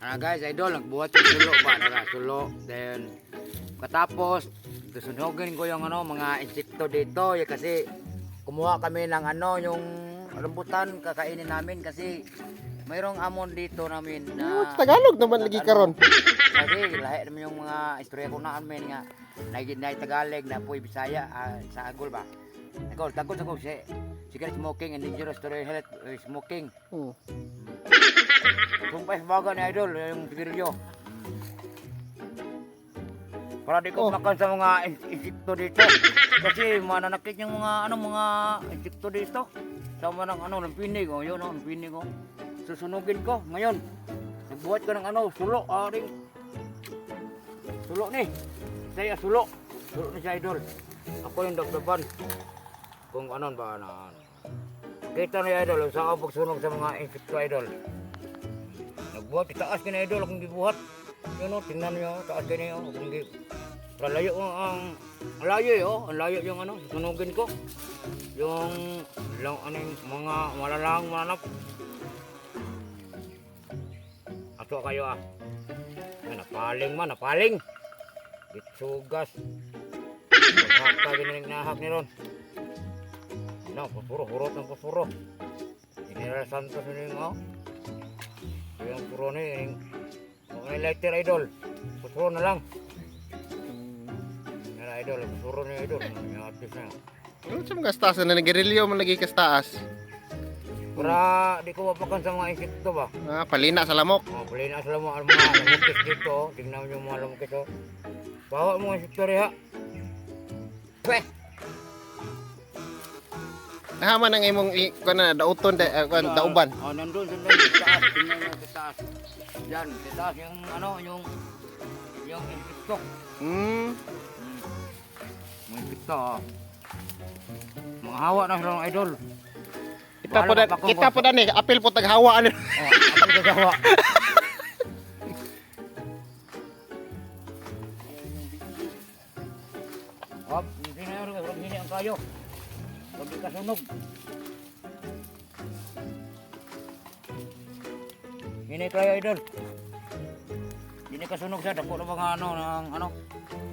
Ano guys, idol, nagbuhat yung sulo ba? Nara, sulo. Then, katapos, susunugin ko yung ano, mga insekto dito. Eh, kasi, kumuha kami ng ano, yung rambutan, kakainin namin kasi mayroong amon dito namin na Tagalog naman lagi karon. Kasi lahi naman yung mga istorya ko na amin nga naging na Tagalog na po'y Bisaya, ah, sa Agol ba. Agol, tagol sa si cigarette smoking and dangerous to the health, eh, smoking. Sumpay sa baga ni idol yung sigarilyo. Para di ko Oh. makan sa mga insekto dito. Kasi mananakit yung mga ano mga insekto dito. Sama ng ano, ng pinig oh, yun oh, ng pinig oh. Susunugin ko ngayon. Nagbuhat ko ng ano, sulo, aring. Sulo ni. Saya sulo. Sulo ni si idol. Ako yung dagdaban. Kung ano ba na ano. Kita ni idol, sa ako pagsunog sa mga insekto idol. Nagbuhat, itaas ka na idol akong gibuhat. Yun oh, tingnan niyo, taas ka niyo akong gi. Layo ang layo eh, oh, ang layo yung ano, susunugin ko. Yung lang ano yung mga malalang mananap. Ato kayo ah. Ay, napaling man, napaling. Bitsugas. Paghaka ginaling nahak ni ron. No, pupuro, hurot ng pupuro. General Santos yun yung oh. Yung puro ni, yung mga lighter idol. Pupuro na lang. Yan idol, pupuro ni idol. Yung artist na. Ano sa mga kastasan na naggerilyo man lagi kastaas. Para di ko mapakan sa mga insekto ba. Ah, palina sa lamok. Oh, pali na sila mga mga lamukis dito. Oh. Tingnan mo yung mga lamukis oh. Bawa mo ang insekto riha. Pweh! Nahaman ang imong kuan na dauton da, kuan dauban. Oh, nandun sa nandun sa taas. Tingnan mo sa taas. Yan, sa taas yung ano, yung insekto. Mga insekto oh. Mga hawa na sila ng idol. Kita po da, kita po da ni apil po taghawa ano. Oh, ako gagawa. Hop, hindi na yun, huwag hini ang kayo. Huwag di kasunog. Hini kayo, idol. Hindi kasunog siya, dako na mga ano, ng ano.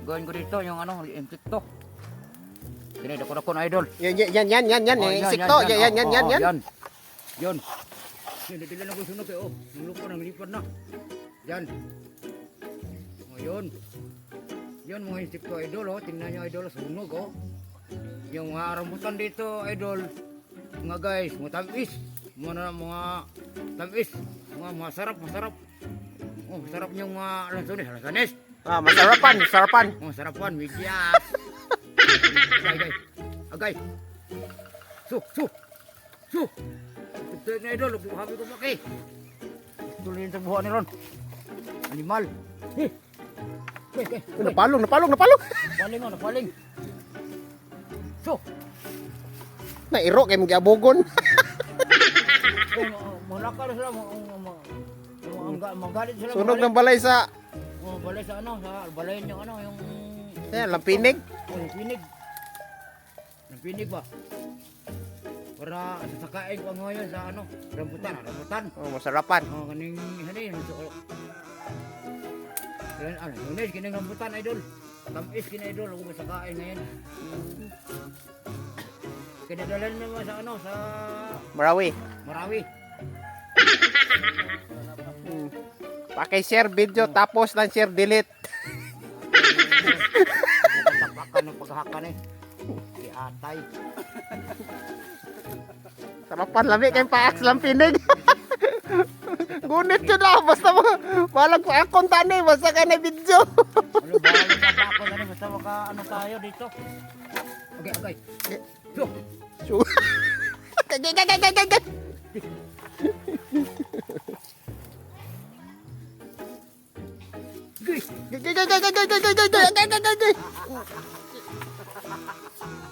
Gawin ko dito, yung ano, insekto. Kini, dako dako na idol. Yan yan yan yan yan yan, Oh, yung insekto. Yan yan yan Oh, yan oh, yan. Yan. Yan. Yan, dito lang ako sunog eh. Oh, yung lupa nang lipad na. Yan. Oh, yun. Yan mga insekto idol oh. Tingnan nyo idol, sunog oh. Yung mga rambutan dito idol. Mga guys, mga tamis. Mga mga tamis. Mga masarap, masarap. Oh, masarap yung mga lansones, lansones. Ah, masarapan, masarapan. Oh, sarapan, midyas. Agay, agay. Agay. Su, su. Su. Ito na idol, habi ko maki. Tuloy sa buha ni Ron. Animal. Eh. Eh, eh. Napalong, napalong, napalong. Paling oh, napaling. Su. Nairo kay magiabogon. Oh, malaka na sila, magalit sila. Sunog ng balay sa Oh, balay sa ano, sa balayan yung ano, yung yan, lampinig. Oh, yung pinig. Yung pinig ba? Para sasakain ko ngayon sa ano, rambutan, ah, rambutan. Oh, masarapan. Oh, kaning hani, so, yan, ano, lunes, kining rambutan, idol. Tamis kini idol, ako masakain ngayon. Kinadalan naman sa ano, sa Marawi. Marawi. Paki-share video tapos lang share delete. Tapakan ng paghakan eh. Di atay. Sarapan lami kay paak sa lampinig. Gunit yun ah, basta mo, walang paakon tani, basta ka na video. Ano ba, ano ba, ano, basta maka, ano tayo dito. Okay, okay. So, Kagay, kagay, kagay, kagay. Gay! Gay, gay, gay, gay, gay, gay, gay, gay, gay, gay, gay, gay.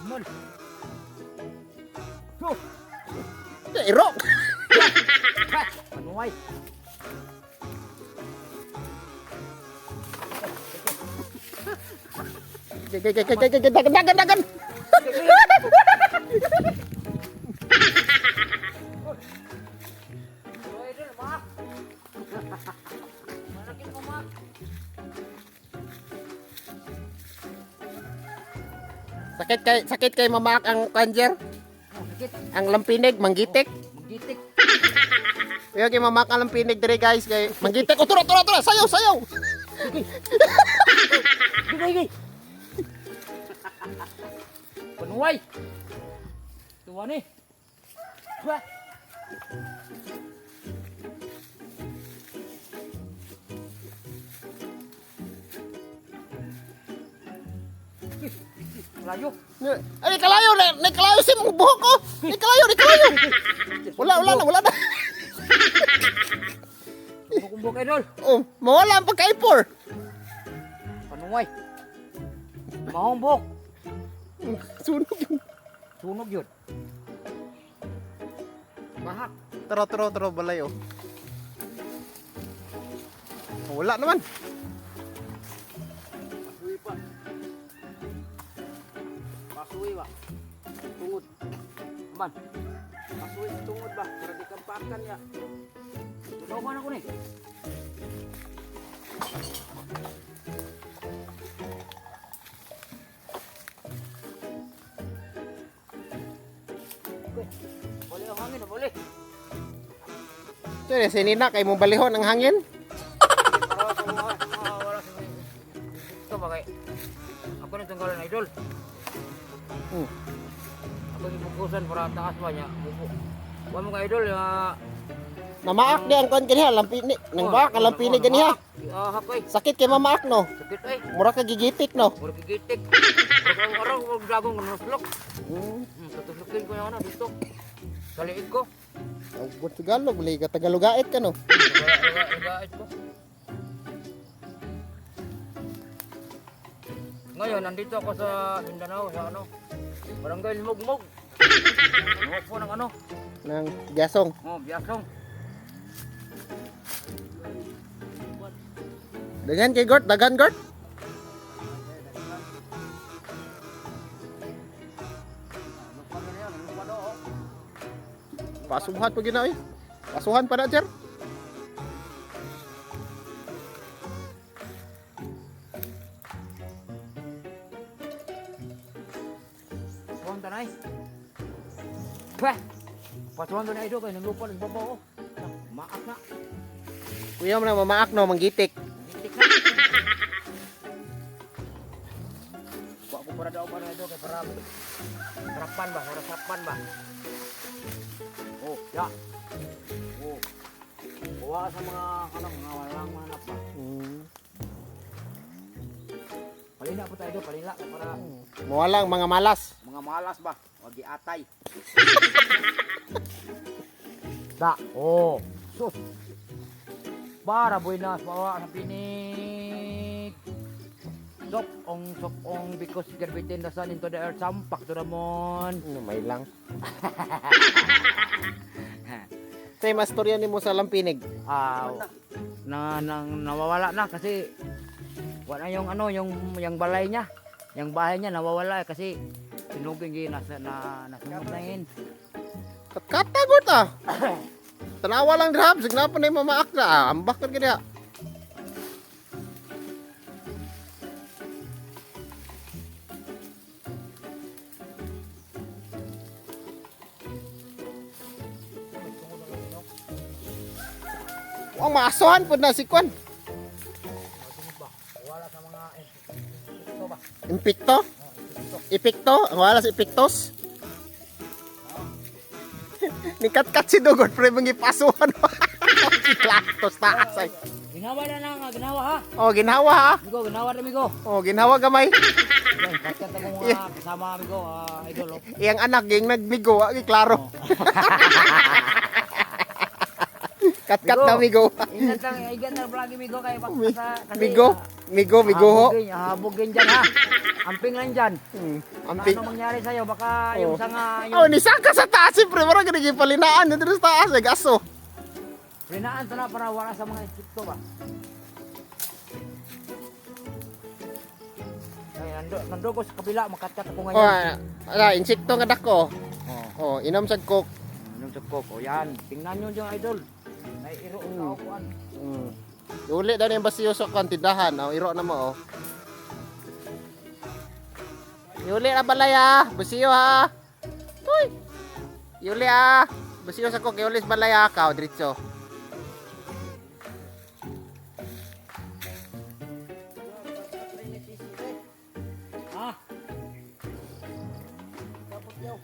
Mal. So, Iro. manuay. Gay, gay, gay, gay, gay, gay, dagan, dagan, dagan. Sakit kay mamaak ang kanjer, Oh, sakit. ang lampinig, manggitik. Manggitik. Kuya kay mamaak ang lampinig dire, guys, kay manggitik. Oh, tura tura tura, sayaw sayaw. Gigay, gigay. Panuway. Tuwa ni. Wah. Layo. Ay, kalayo na, na kalayo si mong buhok ko. Ni kalayo, ni kalayo. Wala, wala na, wala na. Kumbok, idol. Oh, mawala ang pagkaipor. Panuway. Mahong buhok. Sunog yun. Sunog yun. Mahak. Tara, tara, tara, balay oh. Wala naman. Pasuwi pa. Pasuwi ba? Tungod. Aman. Pasuwi sa tungod ba? Para di kampakan ya. Tunawan ako ni. Okay. Boleh ang hangin, boleh. Sorry, sinina kay mong balihon ang hangin. Para sa mga wala sa mga. Ito ba kay? Ako na tunggalan, idol. Ako yung bukusan para taas ba niya. Buko. Wa mo ka, idol, ya. Namaak di ang kuan ganiha, lampinig. Nang bak ang lampinig ganiha. Ah, hakoy. Sakit kay mamaak no. Sakit ay. Mura ka gigitik no. Mura gigitik. Mura araw mura dagong nuslok. Tutuslukin ko yung ano dito. Sa liig ko. Ang Tagalog, liga Tagalogait ka no. Lugait ko. Ngayon, nandito ako sa Mindanao, sa ano, Barangay Limugmug. Ano po ng ano? Nang gasong. Oh, biyasong. Dagan kay Gort, dagan Gort. Lupa na yan, lupa daw, oh. Pasuhan pa gina eh. Pasuhan pa na, sir. Pasuhan tanay. Pweh! Pasuhan tanay ito, kaya naglupa ng babaw, oh. Maak na. Kuya mo na mamaak no, manggitik. Gitik na. Wa ko para daw para ito kay para harapan ba, harapan ba. Oh, ya. Oh. Kuha sa mga ano, mga walang manap ba. Palila po tayo do, palila kay para Mawalang mga malas. mga malas ba, wag giatay. Da, oh, sus. Para buenas bawa sa pinig. Sok ong sok ong because garbitin the sun into the earth sampak to ramon. Ano, may lang. Say, mastorya nimo sa lampinig. Ah, na, na nawawala na kasi wala yung ano yung balay niya. Yung bahay niya nawawala eh, kasi sinugin yun nasa na nasunog na yun. Katkata, Gort ah. Tanawa lang drab, signa pa na yung mamaak na. Ah, ambak ka gina. Ang maasuhan po na si Kwan. Wala sa mga insekto ba? Impikto? Ipikto? Ang wala sa ipiktos? Nikat-kat si Dugot, pre, mga ipasuhan. Klastos taas ay. Ginawa na na nga, ginawa ha. Oh, ginhawa ha. Amigo, ginawa na amigo. Oh, ginhawa gamay. Yan, katkat ako mga kasama amigo, idol. Oh. Iyang anak ging nagmigo, ah, klaro. Katkat na migo. Ingat lang, ingat lang palagi amigo kay baka sa kasi Migo, migo, migo ho. Habugin, habugin dyan ha. Amping lang dyan. Amping. Ano mangyari sa'yo? Baka yung Oh. sanga, yung Oh, nisaka sa taas, siyempre. Marang ganun yung palinaan. Dito sa taas, eh, gaso. Rinaan to na para wala sa mga insekto ba? Ay, nando ko sa kabila, makatkat ako Oh, ngayon. ala, insekto nga dako. Oh. Oh, inom sa coke. Anong sa coke? O yan, tingnan nyo dyan, idol. May iro sa upuan. Uli daw na yung basiyo sa kan tindahan. Oh, iro na mo, oh. Yuli na balay ha. Busiyo ha. Tuy. Yuli ha. Busiyo sa ko kay sa balay ha. Kaw diretso. Ha? Tapos yaw.